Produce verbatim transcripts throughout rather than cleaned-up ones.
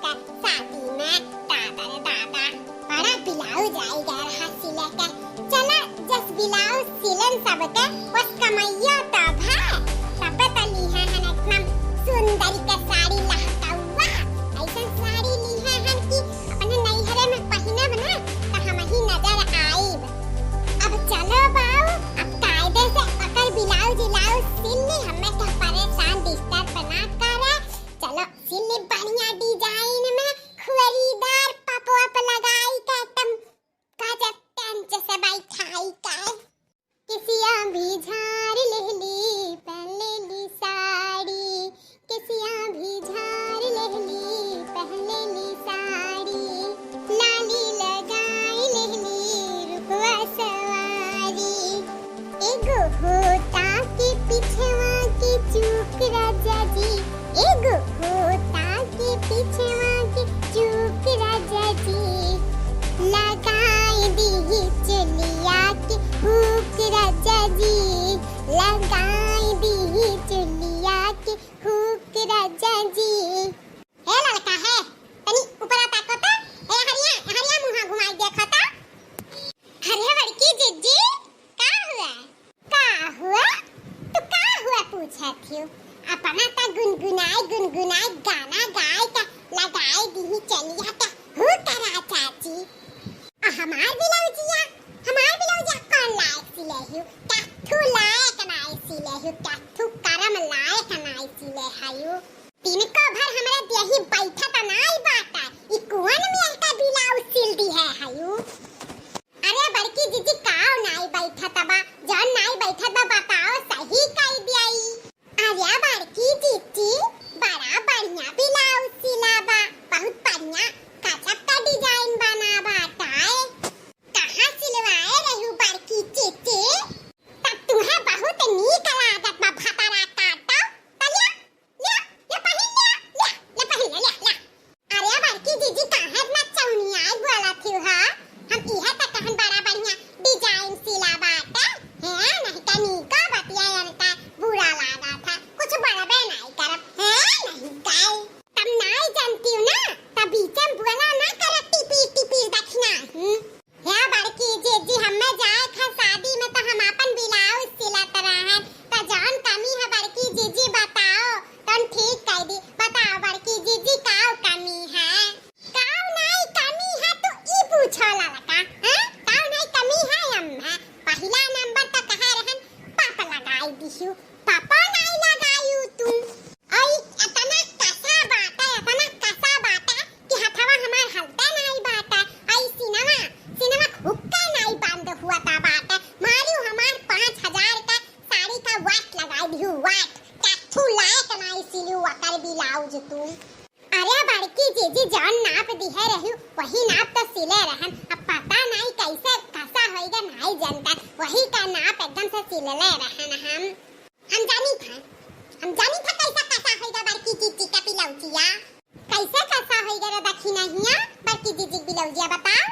शादी में, दादा रे दादा, बड़ा ब्लाउज आइ गए रहा सिले के। चला, जस ब्लाउज सिलन सबके, वस कमइयो तो भा। तब तो लिहे हन एकदम सुंदरी के साड़ी लहकउआ। अइसन साड़ी लिहे हन कि अपने नैहरे में पहिनब ना, तो हमही नजर आइब। अब चलो बाऊ, अब कायदे से ओकर ब्लाउज उलाउज सिल ली, हमें का परेशान disturb ना करे। चलो सिल ली बढ़िया design में, खुअरीदार पप वप लगाइ के एकदम गजब tension से बैठाइ के। केसिया भी झार लेहली, पहन लेली साड़ी। केसिया भी झार लेहली, पहन लेली साड़ी। लाली लगाइ लेहली, रूपवा सवारी। एगो होता के पिछवा के चूक राजा जी, एगो होता के पिछवा के चूक राजा जी। लगाइ दिही चोलिया के हुक राजा जी, लगाइ दिही चोलिया के हुक राजा जी। हे ललका हे, तनी ऊपरा ताको तो। हे हरिया, हरिया मुँह घुमाइ देखो तो। अरे बड़की जिज्जी, का हुआ? का हुआ? तू का हुआ पूछत हियो? अपना त गुनगुनाइ गुनगुनाइ गाना गाइ के लगाइ दिही चोलिया के हुक राजा जी। आ हमार ब्लाउजिया, हमार ब्लाउजिया कौन लायक सिले हियो? कथू लायक नाइ सिले हियो, कथू करम लायक नाइ सिले हियो। तिनको भर हमरा देही बैठत नाइ बाटा, ई कौन मेर का ब्लाउज सिल दिहे हियो? अरे बड़की जिज्जी, काव नाइ बैठत बा? जौन नाइ बैठत बा बताओ, सही कइ दियाई। अरे बड़की जिज्जी, बड़ा बढ़िया ब्लाउज सिला बा, बहुत बढ़िया गजब का design बना बाटाए। कहाँ सिलवाए रहू बड़की जिज्जी? तब तुहे बहुत नीक लागत बा भतरा काटो। त ल्या, ल्या, ल्या पहिन ल्या, ल्या, ल्या पहिन ल्या, ल्या, ल्या। अरे बड़की जिज्जी, काहे इतना चौनियाई बोलत हियो हा? हम इहे त कहन बड़ा बढ़िया design सिला बाटे। हैं, नहीं का नीका बतिया इनका बुरा लागा था। कुछ बड़बे नाई करब। हैं, नहीं का। तब नाई जानती हूँ ना, तब बीचे में बोला ना करा टिपी टिपी दखिना। हम्म। हे बड़की जिज्जी, हमें जाए खा शादी में तो हम आपन ब्लाउज सिलत रहन, त जौन कमी है बड़की जिज्जी बताओ, तौन ठीक कइ दी। बताओ बड़की जिज्जी, काव कमी है? काव नाई कमी है तू ई पूछो ललका, हैं? काव नाई कमी है अम्मा? पहिला नंबर त कहा रहन पप लगाई दिहू, पपो नाई लगायू तू। अई एतना कसा बाटा, एतना कसा बाटा कि हथवा हमार हलते नाई बाटा। अई सिनवा, सिनवा हुक्का नाई बंद हुआ ता बाटा। मारू हमार पाँच हजार का साड़ी का वाट लगाई दिहू, वाट। कथू लायक नाई सिलू ओकर ब्लाउज तू। अरे बड़की जिज्जी, जौन नाप दिहे रहू, वही नाप तो सिले रहन। अब पता नाई कैसे कसा होइगा, नाई जनता। वही का नाप एकदम से सिलले रहन हम। हम जानी था, हम जानी था कैसा कसा होइगा बड़की जिज्जी का ब्लाउजिया। कैसे कसा होइगा रे दखिनहिया बड़की जिज्जी का ब्लाउजिया, बताओ।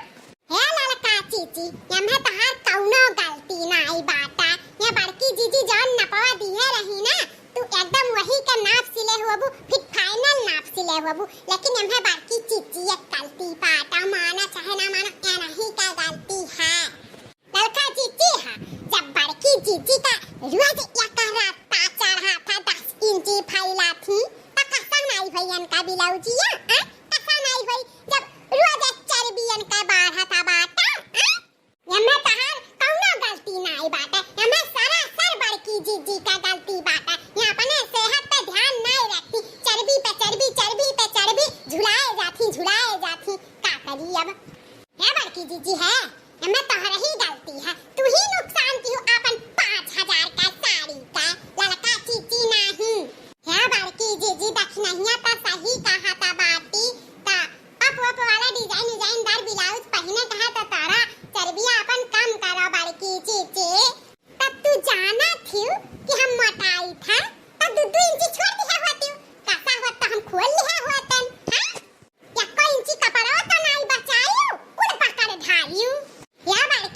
हे ललका जिज्जी, एम्हे तहार कौनो गलती नाई बाटा। ये बड़की जिज्जी जौन नपवा दिहे रही ना, तू एकदम वही का नाप सिले होबू, फिर final नाप सिले होबू। लेकिन एम्हे बड़की जिज्जी एक गलती बाटा, माना चाहे ना माना, एनही का गलती है। ललका जिज्जी हा, जब बड़की जिज्जी का रोज एक रास्ता चढ़ा था, दस इंची फैला थी, त कसा नाई भैयन का ब्लाउजिया, आ? कसा नाई भई, जब रोज चर्बियन का बाढ़ा था बाटा, आ? एम्हे तहार कौनो गलती नाई बाटे, एम्हे सरासर बड़की जिज्जी का गलती बाटे। ये अपने सेहत पे ध्यान नाई रखती, चर्बी पे चर्बी, चर्बी पे चर्बी, झुलाए जाती, झुलाए जाती, का करी अब? हे बड़की जिज्जी है, एम्हे तोहरे ही गलती है, तू ही नुकसान किहू आपन पाँच हजार का साड़ी का, ललका जिज्जी नाहीं। हे बड़की जिज्जी, दखिनहिया त सही कहा था बाटी, त पप वप वाला design उजाइनदार ब्लाउज पहिने कहा त तारा चर्बिया आपन कम करो बड़की जिज्जी। तब तू जाना थियू कि हम मोटाई था, तब दू दू इंची छोड़ दिया होती, कसा होत त हम खोल लिया होतन, हाँ? एक्को इंची कपड़वा तो नाई बचायू, उड़ पकड़ धायू। या बड़की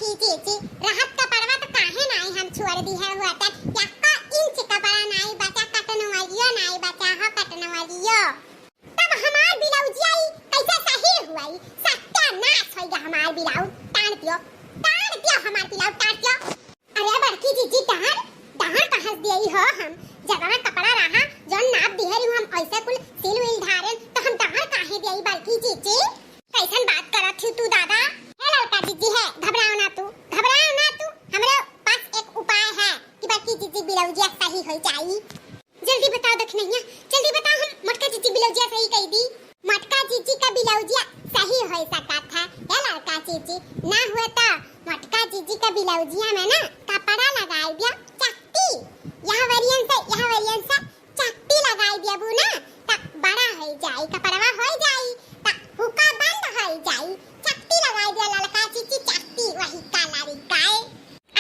हमार पिलाउज काट दियो। अरे बड़की जीजी, डाँड़, डाँड़ कहाँ से देई हो हम? जगवा कपड़ा रहा, जौन नाप दिहे रही हम, ऐसे कुल सिल विल धारेन, तो हम डाँड़ काहे देई बड़की जीजी? कैसन बात करत ही तू दादा? हे ललका जीजी है, घबराओ ना तू, घबराओ ना तू, हमरे पास एक उपाय है कि बड़की जीजी बिलौजिया सही हो जाई। जल्दी बताओ दखिनहिया, जल्दी बताओ, हम मोटका जीजी बिलौजिया सही कई दी। मोटका जीजी का बिलौजिया सही हो सकत है। ए ललका जीजी, ना हुए तो मोटका जीजी का बिलौजिया में ना कपड़ा लगाई दिया, चकती। यह वरियन से, यह वरियन से चकती लगाई दिया बू ना, त बड़ा हो जाई, कपड़वा हो जाई, त हुका बंद हो जाई। चकती लगाई दिया ललका जीजी, चकती, वही का लड़िकाए।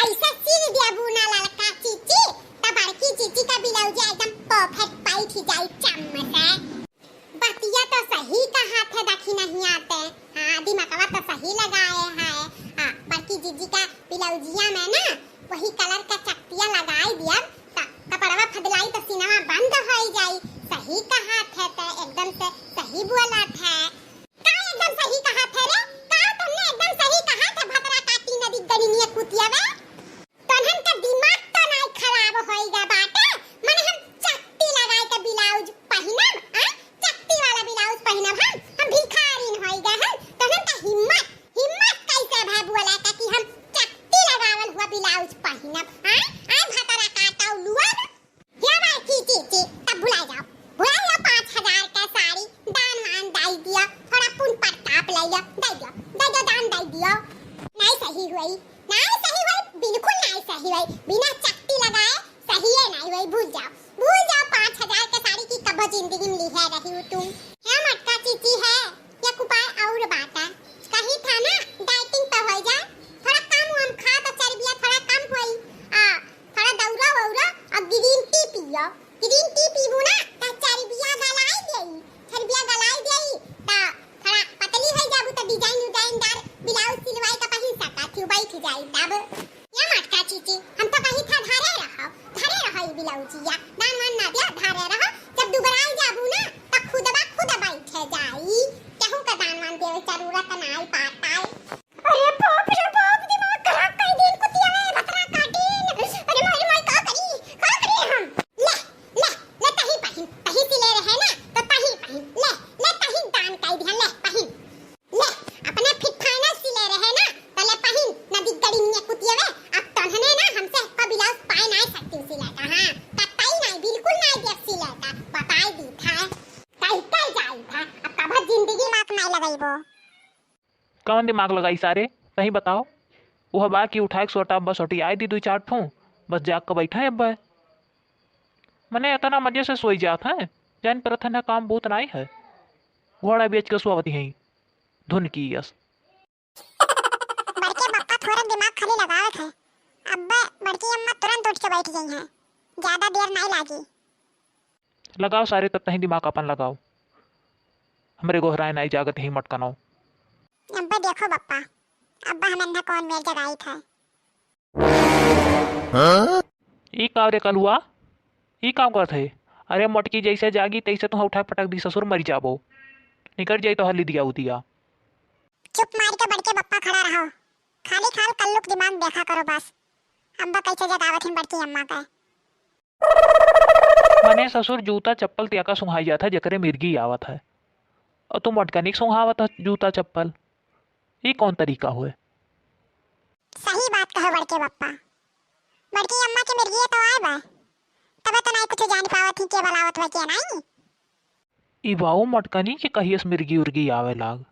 ऐसे सिल देबू ना ललका चीची, त बड़की चीची का बिलौजिया एकदम perfect बैठ जाई चम से। बतिया तो सही कहा थे दखिनहिया ते। हाँ, दिमागवा तो सही लगाए है। हाँ, बड़की जीजी का बिलौजिया में ना वही colour का चकतिया लगाई दिया, त कपड़वा फदलाई तो सिनवा बंद हो जाई। सही कहा थे, ते एकदम से सही बोला थे। का एकदम सही कहा थे रे? का तुमने एकदम सही कहा थे, भतरा काटी नदी गड़िनिया कुतिया बे? तोहन का दिमाग तो नाई खराब होई गा बाटे? मने हम चकती लगाई के ब्लाउज पहिनब, आ? चकती वाला ब्लाउज पहिनब हम? हम भिखारिन होई गा हम? तोहन का हिम्मत, हिम्मत कैसे भे बोला का कि हम चकती लगावल हुआ ब्लाउज पहिनब, आ? आ भतरा काटा उलुआ ना? हे बड़की चीची, तब भुला जाओ, भुला जाओ पाँच हजार का साड़ी, दान वान दाई दिया, थोड़ा पुन प्रताप ले लिया, दे दियो, दे दो, दान दे दियो। नाई सही हुई, नाई सही हुई, बिल्कुल नाई सही हुई, बिना चकती लगाए सही है नाई हुई, भूल जाओ, भूल जाओ पाँच हजार का साड़ी की कब जिंदगी में ली है रही हो तुम। हे मटका चीची है, एक उपाय और बात है, कही था ना dieting पे हो जाए, थोड़ा कम हम खा तो चर्बिया थोड़ा कम होई, आ, थोड़ा दौड़ा वौड़ा और green tea पियो। Green tea पीबू ना, त चर्बिया गलाई देई, चर्बिया गलाई देई, त थोड़ा पतली होई जाबू, त design उजाइनदार ब्लाउज सिलवाई के पहिन सकत हूँ, बैठ जाई तब। या मटका चीची, हम तो कही था धरे रहो, धरे रहो ई ब्लाउजिया, दान वान ना दिया, धरे रहो, जब दुबराई जाबू ना, त खुदबा खुद बैठे जाई, केहू का दान वान देवे जरूरत ना आई पाताई। अरे बाप रे बाप, दिमाग खराब कर दिन कुतिया में भतरा काटिन। अरे माई, माई, का करी, का करी हम? ले, ले, ले तही पहिन, तही सिले रहे ना, तो तही पहिन, ले, ले तही दान कर दिहन, ले पहिन, ले, अपने fit final सिले रहे ना, तो ले पहिन, नदी गड़ी में कुतिया में, अब तोहने ना हमसे का ब्लाउज पाए ना सकती सिला का, हाँ, कतई नहीं, बिल्कुल नहीं देख सिला का, बताई दी था, कहीं कहीं जाई था, अब कभी जिंदगी मात नहीं लगाई वो। कौन दिमाग लगाई सारे, तहीं बताओ। वह बा कि उठाए के सोटा बस ओटी आए दी दुई चार ठो, बस जाग के बैठा है अब। मने इतना मजे से सोई जात है, जान परत है ना काम बहुत नाई है। घोड़ा बेच के सोवती हैं, धुन की यस। बड़के बप्पा थोड़ा दिमाग खाली लगावत है। अब बड़की अम्मा तुरंत उठ के बैठ गई हैं, ज्यादा देर नाई लागी। लगाओ सारे, तब तहीं दिमाग अपन लगाओ। हमरे गोहराए नाई जागत ही मटकनो। अब्बा देखो बप्पा, अब्बा हम अंधा कौन मेर जगाई था। हाँ? ई का रे कलुआ? ई काम करत है? अरे मोटकी जैसे जागी तैसे तुहाँ उठा पटक दी ससुर, मर जाबो। निकल जाई तो हल्ली दिया उदिया। चुप मार के बड़के बप्पा खड़ा रहो। खाली खाल कल्लुक दिमाग देखा करो बस। अब्बा कैसे जगावत हिन बड़की अम्मा का। मने ससुर जूता चप्पल त्याका सुंघाई जात है, जेकरे मिर्गी आवत है। और तू मटकनिक सुंघावत है जूता चप्पल। ई कौन तरीका हुए? सही बात कहो बड़के बप्पा। बड़की अम्मा के मिर्गिया तो आए बा। तबे तो नाई कुछ जान पावत ही के बलावत बा के नाई। ई बाऊ मटकनी के कहियस मिर्गी उर्गी आवे लाग।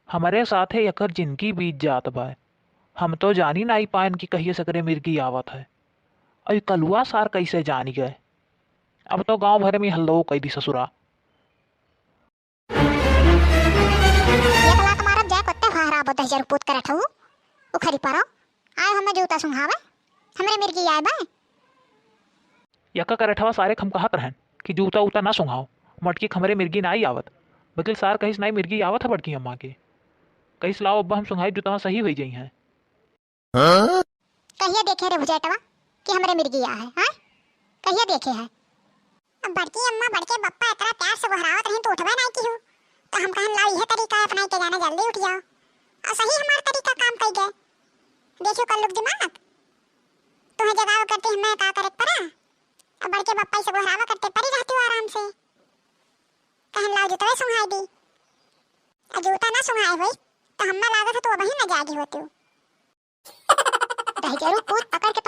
हमरे साथे एकर जिनगी बीत जात बा। हम तो जानी नाई पाएन कि कहियस एकरे मिर्गी आवत है। अई कलुआ सार कैसे जानी गए? अब तो गांव भर में हल्लो कई दी ससुरा। एक लात मारब जाए कुत्ते फहराबो दहिजर पूत करत हऊ। उखरी परो। आए हमें जूता सुंघावे। हमरे मिर्गी आए बा। यका करठवा सारे क हम कहत रहन कि जूता उता ना सुंघाओ, मटकी क हमरे मिर्गी नाई आवत, बकिल सार कहिस नाई मिर्गी आवत है बड़की अम्मा के। कहिस लाओ अब्बा हम सुंघाई जूता सही होई जाई हैं। हाँ? कहिया देखे रे भुजेटवा कि हमरे मिर्गी आ है, हाँ? कहिया देखे है? अब बड़की अम्मा बड़के बप्पा इतना प्यार से गोहरावत रही तो उठबे नाई की हूँ, तो हम कहन लाओ यह तरीका अपनाई के जाने जल्दी उठ जाओ। और सही हमार तरीका काम कई गए। देखियो कल्लू क दिमाग, तुहैं जगावा करते हम्मै का करे क परा? अब बड़के बप्पा से गोहरावा करते परी रहतिउ आराम से। कहन लाव जूतवे सुंघाई दी। आ जूता ना सुंघाए होई, तो हम्मै लागत है तू अबहीं ना जागी होतिउ। दहिजरू पूत पकड़ के पा